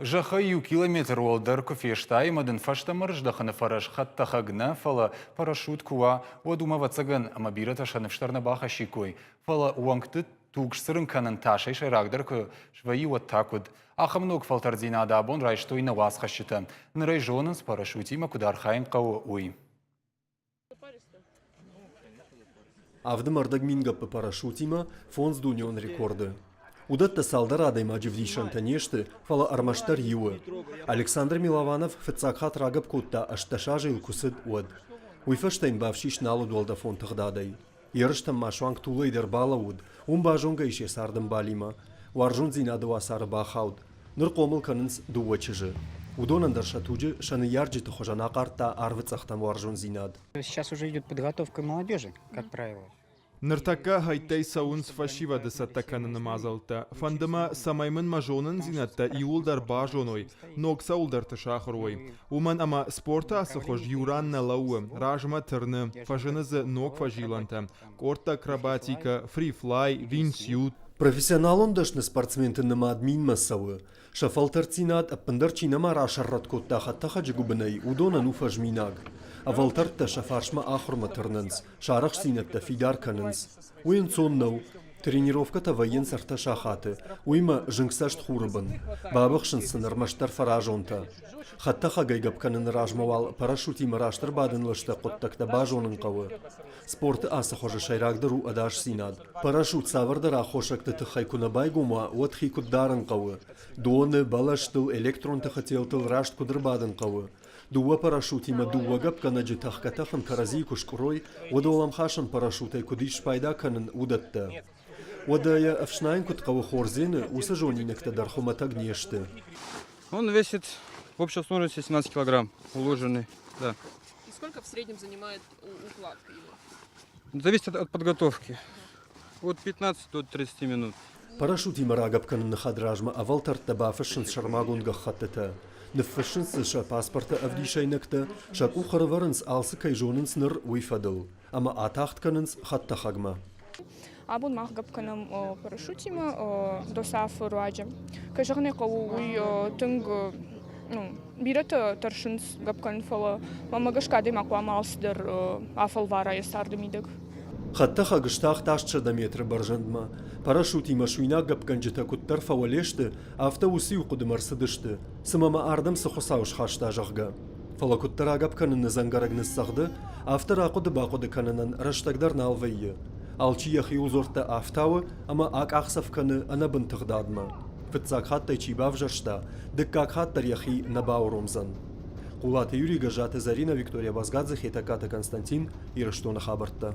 Зӕххӕй иу километр уӕлдӕр куы фестай ӕмӕ дын фӕстӕмӕ рыздӕхыны фӕрӕз хӕдтӕхӕг нӕ, фӕлӕ парашют куы уа, уӕд уымӕ, ӕвӕццӕгӕн, ӕмӕ бирӕтӕ сӕ ныфс дӕр нӕ бахӕссиккой. Фӕлӕ уӕнгты туг сцырын кӕнын тасӕй сӕйрагдӕр куы свӕййы, уӕд та куыд? Ахӕм ног фӕлтӕрддзинад абон райстой нӕ уацхӕсджытӕ. Ныр ӕй зонынц, парашютимӕ куыд архайын хъӕуы, уый. Авды мӕрдӕг мингӕппы парашютимӕ фондз дунеон рекорды. Уыдӕттӕ цалдӕр адӕймаджы вдисӕнтӕ не сты, фӕлӕ ӕрмӕстдӕр иуы. Александр Милованов фыццаг хатт рагӕпп кодта 18 азы йыл куы цыд, уӕд. Уый фӕстӕ йын бафсис нал уыд уӕлдӕфон тыгъдадӕй. Ерыстӕм ма суанг Тулӕй дӕр балӕууыд, уым базонгӕ ис йӕ цардӕмбалимӕ. Уарзондзинады уацары бахауд. Ныр хъомыл кӕнынц дыууӕ чызджы. Уыдонӕн дӕр сӕ туджы сӕ ныййарджыты хуызӕн ахъардта арвы цъӕхтӕм уарзондзинад. Сейчас уже идет подготовка молодежи, как правило. Ныртӕккӕ хӕйттӕй цӕуынц фӕсивӕды цӕттӕ кӕныны мадзӕлттӕ. Фӕнды мӕ, цӕмӕй мын мӕ зонындзинӕдтӕ иууылдӕр базоной, ног цӕуылдӕрты сахуыр уой. Уымӕн ӕмӕ спорты ацы хуыз иу ран нӕ лӕууы, размӕ тырны, фӕзыны дзы ног фӕзилӕнтӕ, къордты акробатикӕ, фрифлай, вингсьют. Профессионалон дӕсны спортсменты нымад минмӕ цӕуы. Сӕ фӕлтӕрддзинад ӕппындӕр чи нӕма расӕррӕтт кодта хӕдтӕхӕджы гуыбынӕй, уыдонӕн у фӕзминаг. Ӕвӕлтӕрдтӕ сӕ фарсмӕ ахуырмӕ тырнынц, сӕ арӕхстдзинӕдтӕ фидар кӕнынц. Уый ӕнцон нӕу. Тренировкӕтӕ вӕййынц ӕртӕ сахаты, уыимӕ зынгцӕст хуры бын. Бабыхсынц сын ӕрмӕстдӕр фӕразонтӕ. Хӕдтӕхӕгӕй гӕпп кӕныны размӕ уал парашютимӕ раст ӕрбадын лыстӕг хъуыддӕгтӕ базонын хъӕуы. Спорты ацы хуызы сӕйрагдӕр у ӕдасдзинад. Парашют цавӕрдӕр аххосӕгты тыххӕй куы нӕ байгом уа, уӕд хи куыд дарын хъӕуы? Доны, бӕлӕстыл, электрон тыхы телтыл раст куыд ӕрбадын хъӕуы? Дыууӕ парашютимӕ дыууӕ гӕпгӕнӕджы тӕхгӕ-тӕхын кӕрӕдзийы куы скъуырой, уӕд уӕлӕмхасӕн парашютӕй куыд ис спайда кӕнын, уыдӕттӕ. Уӕдӕ йӕ ӕфснайын куыд хъӕуы хордзены, уыцы зонинӕгтӕ дӕр хуымӕтӕг не сты. Он весит в общей сложности 17 килограмм уложенный, да. И сколько в среднем занимает укладка его? Зависит от подготовки. От 15 до 30 минут. Парашютимӕ рагӕпп кӕныны хӕдразмӕ ӕвӕлтӕрдтӕ бафыссынц сӕрмагонд гӕххӕттытӕ. Ныффыссынц дзы сӕ паспорты ӕвдисӕйнӕгтӕ, сӕ къух ӕрӕвӕрынц, алцы кӕй зонынц ныр, уый фӕдыл. Ӕмӕ атагъд кӕнынц хӕдтӕхӕгмӕ. Абон мах гӕпп кӕнӕм парашютимӕ ДОСААФ-ы руаджы. Кӕй зӕгъын ӕй хъӕуы, уый тынг ну, бирӕтӕ тӕрсынц гӕпп кӕнын, фӕлӕ мӕнмӕ гӕсгӕ адӕймаг хъуамӕ алцыдӕр афӕлвара йӕ царды мидӕг. Хӕдтӕхӕг стахт 800 метры бӕрзӕндмӕ. Парашютимӕ суинаг гӕпгӕнджытӕ куыддӕр фӕуӕле сты, афтӕ уыцы иу хъуыдымӕ ӕрцыдысты, цымӕ мӕ ардӕм цы Хуыцау схаста, зӕгъгӕ. Фӕлӕ куыддӕр агӕпп кӕныны дзӕнгӕрӕг ныццӕгъды, афтӕ рахъуыды-бахъуыды кӕнынӕн рӕстӕг дӕр нал вӕййы. Алчи йӕхиуыл дзуӕрттӕ ӕфтауы ӕмӕ акъахдзӕф кӕны ӕнӕбын тыгъдадмӕ. Фыццаг хатт ӕй чи бавзӕрста, дыккаг хатт дӕр йӕхи нӕ бауромдзӕн. Хъулаты Юрий, Гӕззаты Зӕринӕ, Виктория Базгадзе, Хетӕгкаты Константин, Ирыстоны хабӕрттӕ.